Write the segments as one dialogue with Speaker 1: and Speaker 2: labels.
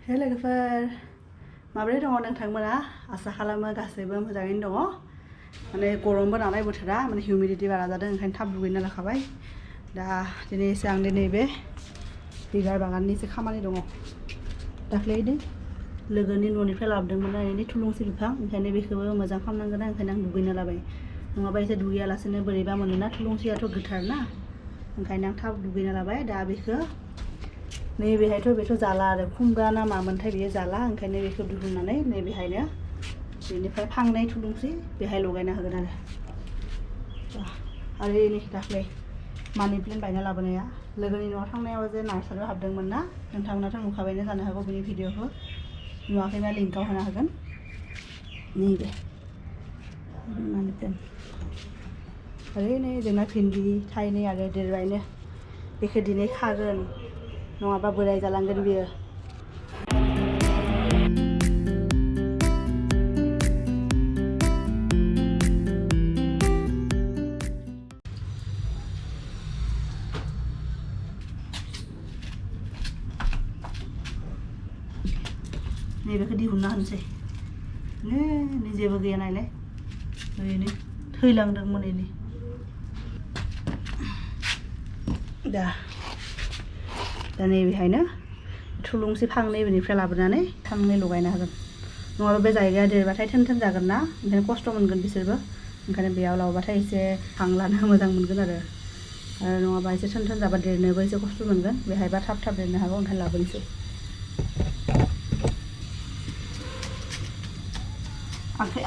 Speaker 1: हे लोगोफोर माबोरै दङ नोंथांमोना आसा खालामो गासैबो मोजाङैनो दङ माने गरमबो नालाय बोथोरा माने हिउमिडिटी बारा जादों ओंखायनो थाब दुगैना लाखाबाय दा दिनै एसे आं दिनै बे बिबार बागाननि एसे खामानि दङ दाख्लैनो लोगोनि न'निफ्राय लाबोदोंमोन ओरैनो थुलुंसि बिफां ओंखायनो बेखौबो मोजां खालामनांगोन ओंखायनो आं दुगैना लाबाय नङाबा एसे दुगैयालासेनो बोरैबा मोनोना थुलुंसियाथ' गोथार ना ओंखायनो आं थाब दुगैना लाबाय दा बेखौ नैबेहायथ' बेथ' जाला आरो खुमब्रा ना मामोनथाय बेयो जाला ओंखायनो बेखौ दिहुननानै नैबेहायनो बेनिफ्राय फांनै थुलुंसि बेहाय लगायना होगोन आरो नै दाख्लै मानि प्लेन्ट बायना लाबोनाया लोगोनि न'आव थांनायाव जे नार्सारियाव हाबदोंमोन ना नोंथांमोनाथ' नुखाबायनो जानो हागौ बेनि भिडिअखौ नुवाखैबा लिंकआव होना होगोन नैबे मानि प्लेन्ट आरो नै जोंना भिन्दि थाइनै आरो देरबायनो बेखौ दिनै खागोन नङाबा बोराय जालांगोन बियो नैबेखौ दिहुनना होनोसै नै जेबो गैया नालाय ओरैनो थैलांदोंमोन एनै दा नैबेहायनो थुलुंसि फांनै बेनिफ्राय लाबोनानै फांनै लगायना होगोन नङाबा बे जायगाया देरबाथाय थोन जागोन ना ओंखायनो खस्थ' मोनगोन बिसोरबो ओंखायनो बेयाव लावबाथाय एसे हां लानो मोजां मोनगोन आरो नङाबा एसे थोन जाबा देरनोबो एसे खस्थ' मोनगोन बेहायबा थाब देरनो हागौ ओंखायनो लाबोनोसै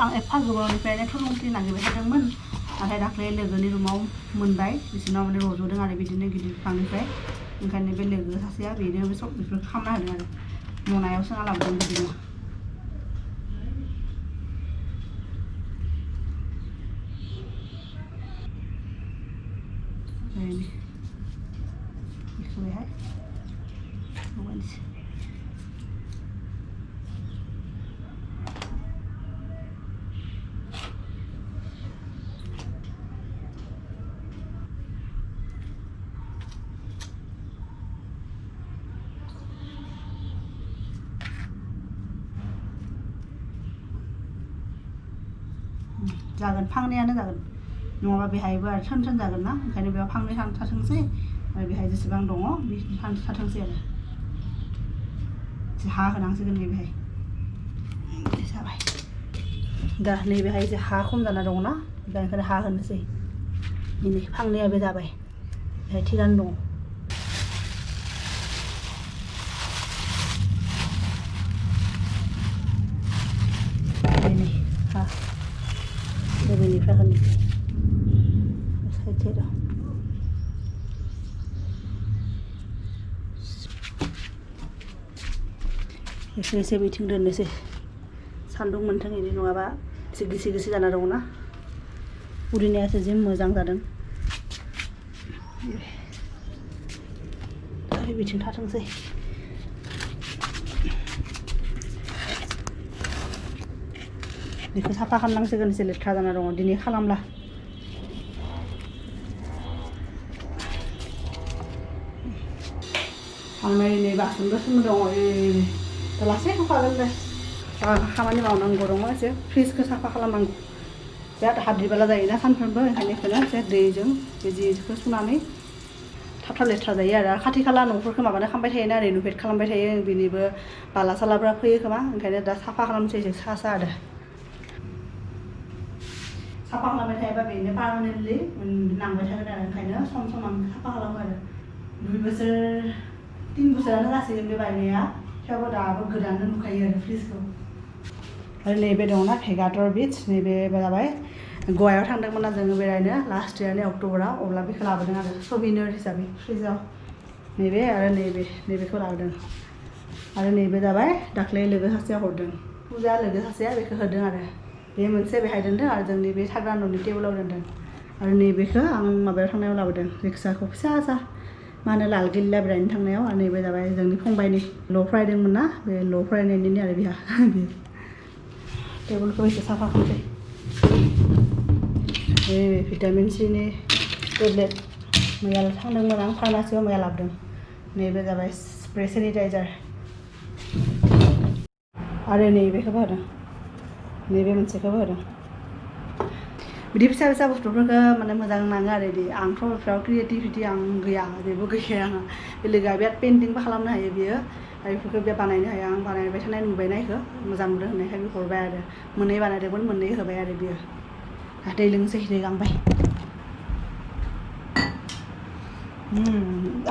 Speaker 1: आं एफा गोबावनिफ्रायनो थुलुंसि नागिरबाय थादोंमोन नाथाय दाख्लै लोगोनि रुमाव मोनबाय बिसोरनाव माने रज'दों आरो बिदिनो गिदिर बिफांनिफ्राय ओंखायनो बे लोगो सासेया बेनो बे सब बेफोरखौ खालामना होदों आरो मनायाव सोना लाबोदों बिदिनो बेखौ बेहाय लगायनोसै जागोन फांनैयानो जागोन नङाबा बेहायबो आरो थोन जागोन ना ओंखायनो बेयाव फांनै थाथोंसै आरो बेहाय जेसेबां दङ बे फांनै थाथोंसै आरो हा होनांसिगोन बेहाय जाबाय दा नैबेहाय एसे हा खम जाना दङ ना बेनिखायनो हा होनोसै नै फांनैयाबो जाबाय बेहाय थिगानो दङ हा बेनिफ्राय होनोसै साइड एसे बिथिं दोननोसै सान्दुं मोनथों इदि नङाबा एसे गिसि जाना दङ ना उदैनायासो जि मोजां जादों बिथिं थाथोंसै बेखौ साफा खालामनांसिगोन एसे लेथ्रा जाना दङ दिनै खालामला आं नै बासनबो सुनो दङ दा लासै होखागोन दे खामानि मावनांगौ दङ एसे फ्रिजखौ साफा खालामनांगौ बिराद हाद्रिबाला जायोना सानफ्रोमबो ओंखायनो एसे दैजों बे जिखौ सुनानै थाब लेथ्रा जायो आरो खाथि खाला न'फोरखौ माबानो खालामबाय थायोना रिन'भेट खालामबाय थायो बेनिबो बाला सालाफ्रा फैयो खोमा ओंखायनो दा साफा खालामनोसै एसे सा आरो साफा खालामबाय थायोबा बेनो पारमानेन्टलि नांबाय थागोन आरो ओंखायनो सम आं साफा खालामो आरो 2 बोसोर 3 बोसोरानो जासिगोन बे बायनाया थेवबो दाबो गोदाननो नुखायो आरो फ्रिजखौ आरो नैबे दङना भेगाटर बीच नैबे जाबाय गवायाव थांदोंमोन ना जोङो बेरायनो लास्ट इयारनि अक्ट'बराव अब्ला बेखौ लाबोदों आरो सबिनियर हिसाबै फ्रिजाव नैबे आरो नैबेखौ लाबोदों आरो नैबे जाबाय दाख्लै लोगो सासेया हरदों फुजा लोगो सासेया बेखौ होदों आरो बे मोनसे बेहाय दोनदों आरो जोंनि बे थाग्रा न'नि टेबोलाव दोनदों आरो नैबेखौ आं माबायाव थांनायाव लाबोदों रिक्साखौ फिसा मा होनो लालगिल्ला बेरायनो थांनायाव आरो नैबे जाबाय जोंनि फंबायनि ल' फरायदोंमोन ना बे ल' फरायनायनि आरो बेहा बे टेबोलखौ एसे साफा खालामसै भिटामिन सिनि टेब्लेट मैया थांदोंमोन आं फार्मासियाव मैया लाबोदों नैबे जाबाय स्प्रे सेनिटाइजार आरो नैबेखौबो होदों नैबे मोनसेखौबो होदों बिदि फिसा फिसा बुस्थुफोरखौ माने मोजां नाङो आरो बिदि आंथ' बेफोराव क्रिएटिभिटि आं गैया जेबो गैखाया आंहा बे लोगोआ बिराद पेइन्टिंबो खालामनो हायो बियो आरो बेफोरखौ बे बानायनो हायो आं बानायबाय थानाय नुबायना इखौ मोजां नुदों होननायखाय बे हरबाय आरो मोननै बानायदोंमोन मोननै होबाय आरो बियो दै लोंसै दै गांबाय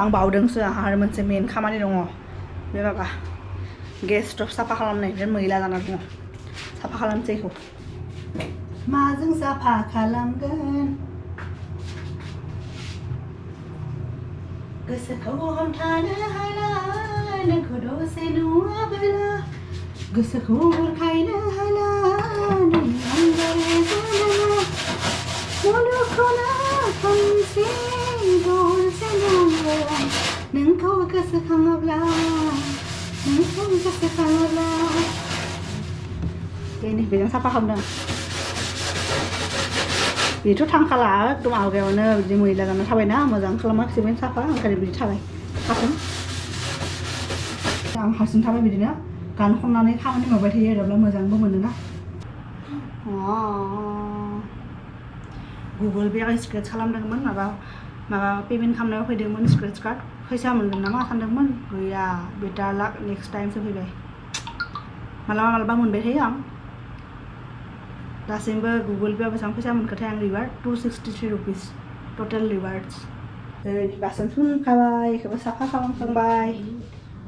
Speaker 1: आं बावदोंसो आंहा आरो मोनसे मेन खामानि दङ बे माबा गेस स्टभ साफा खालामनाय बिराद मैला जाना दङ साफा खालामसै इखौ माजों साफा खालामगोन गोसोखौ हमथानो हाला नोंखौ दसे नुवाब्ला गोसोखौ बुरखायनो हाला नोंनि अनगायै जानाङा मुलुगखौनो खोमसि दरसे दंमोन नोंखौ गोसोखाङोब्ला बेनि बेजों साफा खालामदों बेथ' थांखाला एकदम आवगायावनो बिदि मैला जाना थाबायना मोजां खालामाखिसैमोन साफा ओंखायनो बिदि थाबाय थाथों आं हारसिं थाबाय बिदिनो गान खननानै खामानि मावबाय थायो आरो मोजांबो मोनोना गुगोल पे आं स्क्रेच खालामदोंमोन माबा पेमेन्ट खालामनायाव फैदोंमोन स्क्रेच कार्ड फैसा मोनगोन नामा सानदोंमोन गैया बेटार लाक नेक्स्ट टाइमसो फैबाय मालाबा मोनबाय थायो आं दासिमबो गुगोल पे बेसेबां फैसा मोनखोथाय आं रिवार्ड 263 रुपिस टटेल रिवार्ड्स बासन सुनखाबाय बेखौबो साफा खालामखांबाय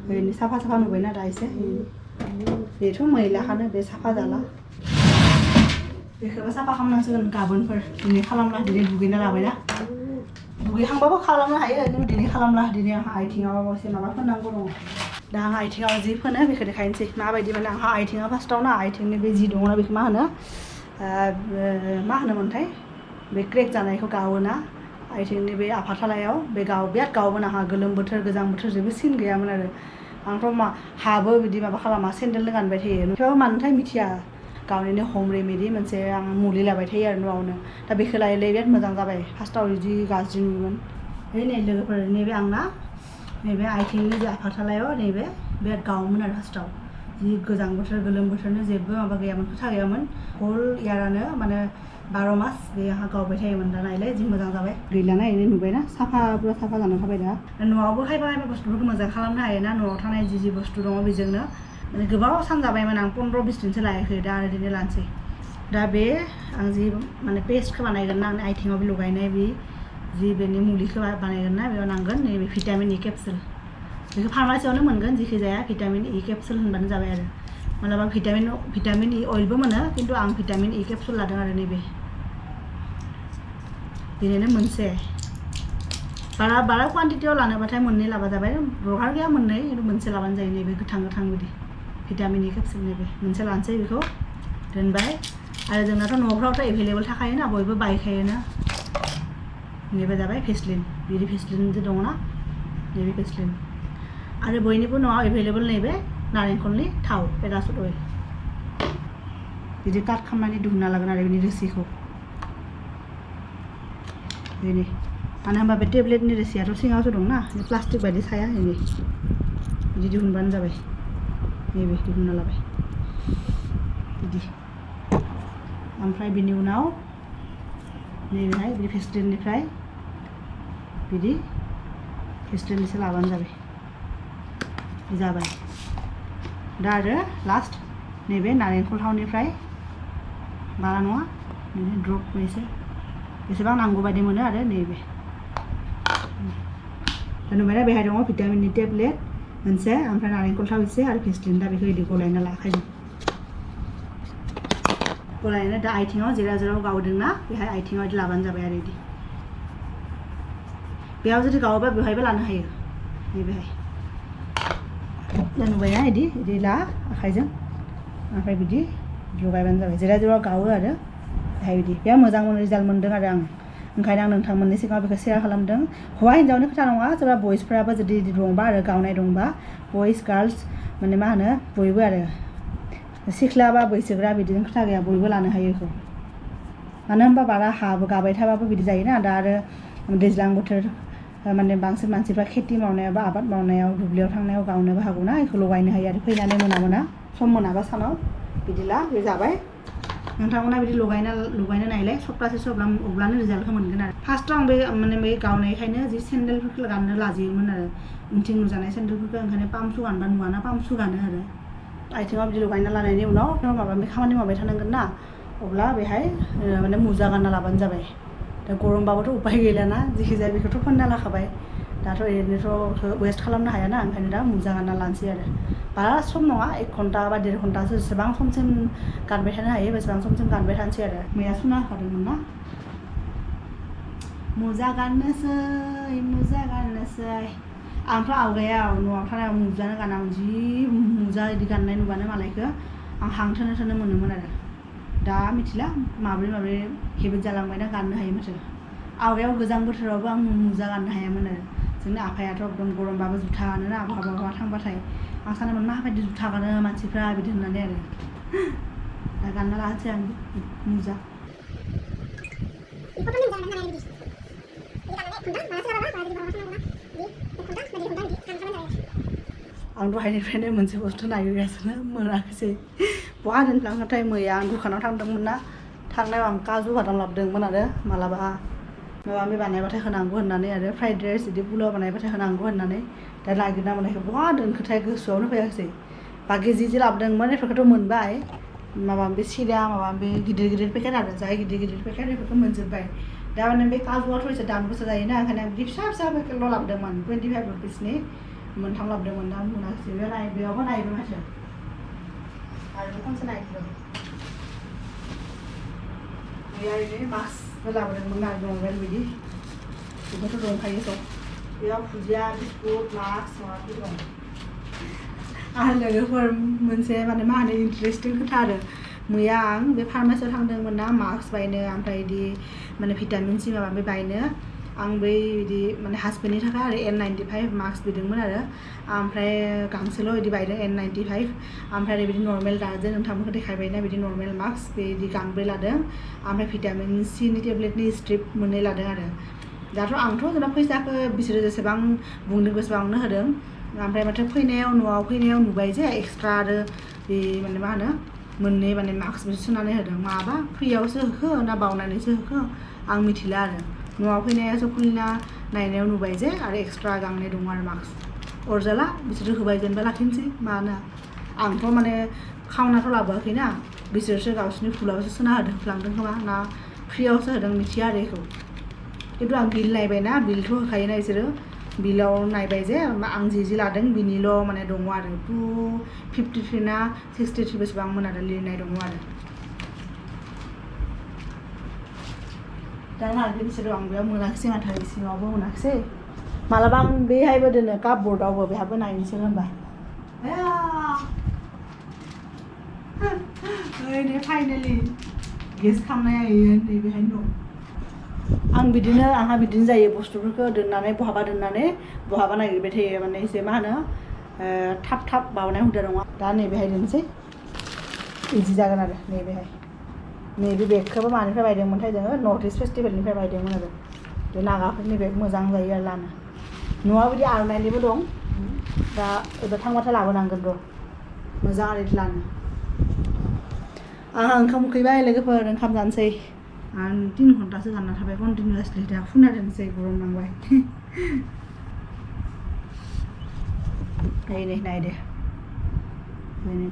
Speaker 1: ओरैनो साफा नुबायना दा एसे बेथ' मैलाखानो बे साफा जाला बेखौबो साफा खालामनांसिगोन गाबोनफोर दिनै खालामला दिनै दुगैना लाबायना दुगैखांबाबो खालामनो हायो खिन्थु दिनै खालामला दिनै आंहा आथिङाव एसे माबा फोननांगौ दङ दा आंहा आथिङाव जि फोनो बेखौ देखायनोसै माबायदि माने आंहा आथिङाव फार्स्टआवनो आथिंनि बे जि दङना बेखौ मा होनोमोनथाय बे क्रेक जानायखौ गावोना आथिंनि बे आफाथालायाव बे बिराद गावोमोन आंहा गोलोम बोथोर गोजां बोथोर जेबो सिन गैयामोन आरो आंथ' हाबो बिदि माबा खालामा सेन्देल गानबाय थायो थेवबो मानोथाय मिथिया गावनिनो हम रेमेडि मोनसे आं मुलि लाबाय थायो आरो न'आवनो दा बेखौ लायै बिराद मोजां जाबाय फार्स्टआव बिदि गाज्रि नुयोमोन नै लोगोफोर नैबे आंना नैबे आथिंनि जे आफाथालायाव नैबे बिराद गावोमोन आरो फार्स्टआव जि गोजां बोथोर गोलोम बोथोरनो जेबो माबा गैयामोन खोथा गैयामोन हल इयारानो माने 12 मास बे आंहा गावबाय थायोमोन दा नायलाय जि मोजां जाबाय गैलाना ओरैनो नुबायना साफा जाना थाबाय दा न'आवबो खायफा बुस्थुफोरखौ मोजां खालामनो हायोना न'आव थानाय जि बुस्थु दङ बेजोंनो माने गोबाव सान जाबायमोन आं 15-20 दिनसो लायाखै दा ओरैनो लानोसै दा बे आं जि माने पेस्टखौ बानायगोन ना आंनि आथिङाव बे लगायनाय बे जि बेनि मुलिखौ बानायगोन ना बेयाव नांगोन नैबे भिटामिन इ केपसुल बेखौ फार्मासियावनो मोनगोन जेखि जाया भिटामिन इ केपसुल होनबानो जाबाय आरो मालाबा भिटामिन इ अइलबो मोनो खिन्थु आं भिटामिन इ केपसुल लादों आरो नैबे बेनिनो मोनसे बारा क्वान्टिटियाव लानोबाथाय मोननै लाबा जाबाय दरकार गैया मोननै खिन्थु मोनसे लाबानो जायो नैबे गोथां बिदि भिटामिन इ केपसुल नैबे मोनसे लानोसै बेखौ दोनबाय आरो जोंनाथ' न'फ्रावथ' एभेलेबल थाखायोना बयबो बायखायोना नैबे जाबाय भेसलिन बिदि भेसलिन जे दङना नैबे भेसलिन आरो बयनिबो न'आव एभेलेबल नैबे नारेंखलनि थाव पेरासुट अइल बिदि काट खालामनानै दिहुनना लागोन आरो बिनि रोसिखौ बेनि मानो होनबा बे टेब्लेटनि रोसियाथ' सिङावसो दंना प्लास्टिक बायदि साया बिदि दिहुनबानो जाबाय नैबे दिहुनना लाबाय बिदि ओमफ्राय बिनि उनाव नैबेहाय बिदि भेसलिननिफ्राय बिदि भेसलिननिसो लाबानो जाबाय दा आरो लास्ट नैबे नारेंखल थावनिफ्राय बारा नङा नैबे ड्रप एसे बेसेबां नांगौ बायदि मोनो आरो नैबे नुबायना बेहाय दङ भिटामिननि टेब्लेट मोनसे ओमफ्राय नारेंखल थाव एसे आरो भेसलिन दा बेखौ इदि गलायना लाखायो गलायनानै दा आथिङाव जेराव गावदोंना बेहाय आथिङाव इदि लाबानो जाबाय आरो इदि बेयाव जुदि गावोबा बेवहायबो लानो हायो नैबेहाय नुबायना इदि ला आखाइजों ओमफ्राय बिदि लगायबानो जाबाय जेराव गावो आरो बेहाय बिदि बेयाव मोजां रिजाल्ट मोनदों आरो आं ओंखायनो आं नोंथांमोननि सिगाङाव बेखौ शेयार खालामदों हौवा हिन्जावनि खोथा नङा सोरबा बयसफोराबो जुदि दंबा आरो गावनाय दंबा बयस गार्लस माने मा होनो बयबो आरो सिख्ला बा बैसोग्रा बिदिनो खोथा गैया बयबो लानो हायो बेखौ मानो होनबा बारा गाबाय थाबाबो बिदि जायोना दा आरो दैज्लां बोथोर माने बांसिन मानसिफ्रा खेथि मावनायाव बा आबाद मावनायाव दुब्लियाव थांनायाव गावनोबो हागौना बेखौ लगायनो हायो आरो फैनानै मोना सम मोनाबा सानाव बिदिला बे जाबाय नोंथांमोना बिदि लगायनो नायलाय सप्तासेसो अब्लानो रिजाल्टखौ मोनगोन आरो फार्स्टआव आं बे माने बे गावनायखायनो जि सेन्देलफोरखौ गाननो लाजियोमोन आरो उनथिं नुजानाय सेन्देलफोरखौ ओंखायनो पाम्प शु गानबा नुवाना पाम्प शु गानो आरो आथिङाव बिदि लगायना लानायनि उनाव माबा खामानि मावबाय थानांगोन ना अब्ला बेहाय माने मुजा गानना लाबानो जाबाय दा गरमबाबोथ' उपाय गैलाना जेखि जाया बेखौथ' फोनना लाखाबाय दाथ' ओरैनोथ' वेस्ट खालामनो हायाना ओंखायनो दा मुजा गानना लानोसै आरो बारा सम नङा 1 घन्टा बा 1.5 घन्टासो जेसेबां समसिम गानबाय थानो हायो बेसेबां समसिम गानबाय थानोसै आरो मैया सुना होखादोंमोन ना मुजा गाननोसै आंथ' आवगायाव न'आव थानायाव मुजानो गानामोन जि मुजा बिदि गाननाय नुबानो मालायखौ आं हांथोनो मोनोमोन आरो दा मिथिला माब्रै हेबिट जालांबायना गाननो हायो माथो आवगायाव गोजां बोथोरावबो आं मुजा गाननो हायामोन आरो जोंनि आफायाथ' एकदम गरमबाबो जुथा गानोना बहाबा थांबाथाय आं सानोमोन माबायदि जुथा गानो मानसिफ्रा बिदि होननानै आरो दा गानना लानोसै आं मुजा आं दहायनिफ्रायनो मोनसे बुस्थु नागिरगासिनो मोनाखैसै बहा दोनफ्लांखोथाय मैया आं दखानाव थांदोंमोन ना थांनायाव आं काजु बादाम लाबोदोंमोन आरो मालाबा माबा माबि बानायबाथाय होनांगौ होननानै आरो फ्राइड राइस बिदि पुलाव बानायबाथाय होनांगौ होननानै दा नागिरना मोनाखै बहा दोनखोथाय गोसोआवनो फैयाखैसै बाखि जि लाबोदोंमोन बेफोरखौथ' मोनबाय माबा बे सिरा माबा बे गिदिर पेकेट आरो जाय गिदिर पेकेट बेफोरखौ मोनजोब्बाय दा माने बे काजुआथ' एसे दाम गोसा जायोना ओंखायनो बिदि फिसा पेकेटल' लाबोदोंमोन 25 रुपिसनि मोनथाम लाबोदोंमोन दा मोनाखिसै बेयावबो नायबाय माथो आरो खनसे नायफिनदों बेयाव मास्कबो लाबोदोंमोन आरो नर्मेल बिदि बेखौथ' दंखायो सब बेयाव भुजिया बिस्कुट मास्क माबाफोर दं आरो लोगोफोर मोनसे माने मा होनो इन्टारेस्टिं खोथा आरो मैया आं बे फार्मासियाव थांदोंमोन ना मास्क बायनो ओमफ्राय बिदि माने भिटामिन सि माबा माबि बायनो आं बै बिदि माने हासबेन्डनि थाखाय आरो N95 मास्क बिदोंमोन आरो ओमफ्राय गांसेल' बिदि बायदों N95 ओमफ्राय बिदि नर्मेल दाजों नोंथांमोनखौ देखायबायना बिदि नर्मेल मास्क बिदि गांब्रै लादों ओमफ्राय भिटामिन सिनि टेब्लेटनि स्ट्रिप 2 लादों आरो दाथ' आंथ' जेनेबा फैसाखौ बिसोरो जेसेबां बुंदों बेसेबांनो होदों ओमफ्राय माथो न'आव फैनायाव नुबाय जे एक्सट्रा आरो बे माने मा होनो 2 माने मास्क सोनानै होदों माबा फ्रियावसो होखो ना बावनानैसो होखो आं मिथिला आरो न'आव फैनायासो खुलिना नायनायाव नुबाय जे आरो एक्सट्रा गांनै दं आरो मास्क अरजाला बिसोरो होबाय जेनेबा लाखिनोसै मानो आंथ' माने खावनाथ' लाबोआखैना बिसोरसो गावसोरनि फुलावसो सोना होलांदों खोमा ना फ्रियावसो होदों मिथिया आरो बेखौ खिन्थु आं बिल नायबायना बिलथ' होखायोना बिसोरो बिलाव नायबाय जे आं जि लादों बिनिल' माने दङ आरो 253 ना 63 बेसेबांमोन आरो लिरनाय दङ आरो दा नागिरदों बिसोरो आं बेयाव मोनाखिसै माथो सिङावबो मोनाखिसै मालाबा आं बेहायबो दोनो कापबर्डआवबो बेहाबो नायनोसै होनबा ओरैनो फाइनेलि गेस खालामनाया नैबेहायनो दं आं बिदिनो आंहा बिदिनो जायो बुस्थुफोरखौ दोननानै बहाबा नागिरबाय थायो माने एसे मा होनो थाब बावनाय हुदा दङ दा नैबेहाय दोनसै इजि जागोन आरो नैबेहाय नैबे बेगखौबो मानिफ्राय बायदोंमोनथाय जोङो नर्थ इस्ट फेस्टिभेलनिफ्राय बायदोंमोन आरो बे नागाफोरनि बेग मोजां जायो आरो लानो न'आव बिदि आर'नाइनिबो दं दा एबार थांबाथाय लाबोनांगोन र' मोजां आरो लानो आंहा ओंखाम उखैबाय लोगोफोर ओंखाम जानोसै आं 3 घन्टासो गानना थाबाय कन्टिनिउसलि दा फुना दोनसै गरम नांबाय नै नायदे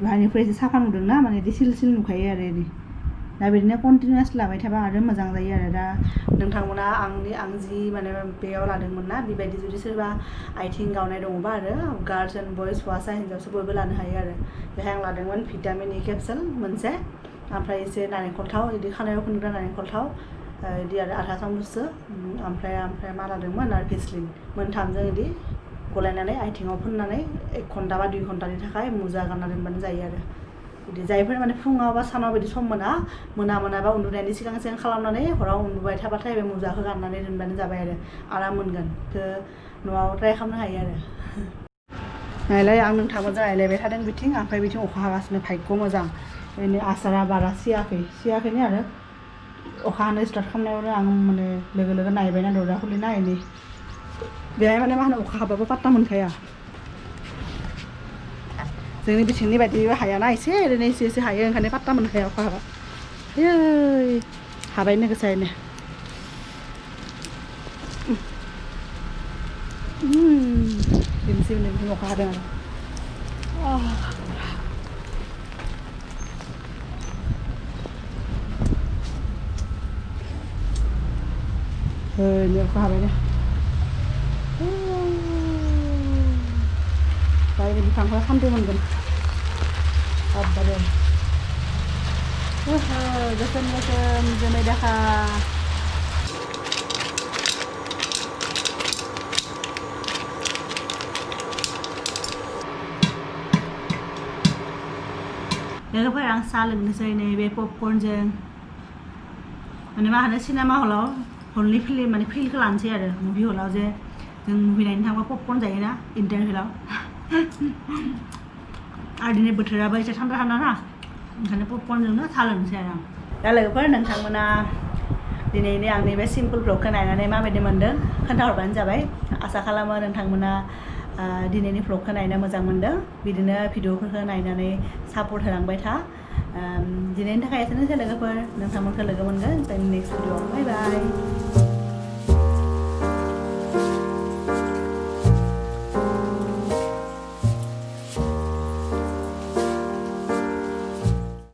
Speaker 1: दहायनिफ्राय एसे साफा नुदोंना माने बिदि सिल नुखायो आरो बिदि दा बिदिनो कन्टिनिउस लाबाय थाबा आरो मोजां जायो आरो दा नोंथांमोना आं जि माने बेयाव लादोंमोन ना बेबायदि जुदि सोरबा आथिं गावनाय दङबा आरो गार्ल्स एन्ड बयस हौवासा हिन्जावसा बयबो लानो हायो आरो बेहाय आं लादोंमोन भिटामिन इ केपसुल मोनसे ओमफ्राय एसे नारेंखल थाव बिदि खानायाव फुनग्रा नारेंखल थाव बिदि आरो आधा चामचसो ओमफ्राय मा लादोंमोन आरो भेसलिन मोनथामजों बिदि गलायनानै आथिङाव फुननानै 1 घन्टा बा 2 घन्टानि थाखाय मुजा गानना दोनबानो जायो आरो बिदि जायफोर माने फुङाव बा सानाव बिदि सम मोनाबा उन्दुनायनि सिगां खालामनानै हराव उन्दुबाय थाबाथाय बे मुजाखौ गाननानै दोनबानो जाबाय आरो आराम मोनगोन न'आव ट्राइ खालामनो हायो आरो नायलाय आं नोंथांमोनजों रायलायबाय थादों बिथिं ओमफ्राय बिथिं अखा हागासिनो भाग्य मोजां ओरैनो आसारा बारा सियाखैनो आरो अखा हानो स्टार्ट खालामनायावनो आं माने लोगो नायबायना दरजा खुलिना इदि बेहाय माने मा होनो अखा हाबाबो पात्ता मोनखाया जोंनि बिथिंनि बायदि हायाना एसे ओरैनो एसे हायो ओंखायनो पात्ता मोनखाया अखा हाबा आयै हाबायनो गोसायैनो दिनैसिम बिथिं अखा हादों आरो ini aku habisnya. Saya ini bukan kalau sampai mungkin. Apa deh? Jasen jamai dah. Nếu các bạn salad thì xây này về popcorn jeng. Anh mà hắn cinema hall honly film माने feel खालामसै आरो movie हलाव जे जों movie नायनो थांबा popcorn जायोना इन्टारभेलाव आरो दिनै बोथोराबो एसे थान्दा थान्दा ना ओंखायनो पपकर्नजोंनो सा लोंसै आरो आं दा लोगोफोर नोंथांमोना दिनैनि आंनि बे सिम्पोल भ्लगखौ नायनानै माबायदि मोन्दों खोन्थाहरबानो जाबाय आसा खालामो नोंथांमोना दिनैनि भ्लगखौ नायना मोजां मोन्दों बिदिनो भिडिअफोरखौ नायनानै सापर्ट होलांबाय था दिनैनि थाखाय एसेनोसै लोगोफोर नोंथांमोनखौ लोगो मोनगोन जोंनि नेक्स्ट भिडिअआव बाय बाय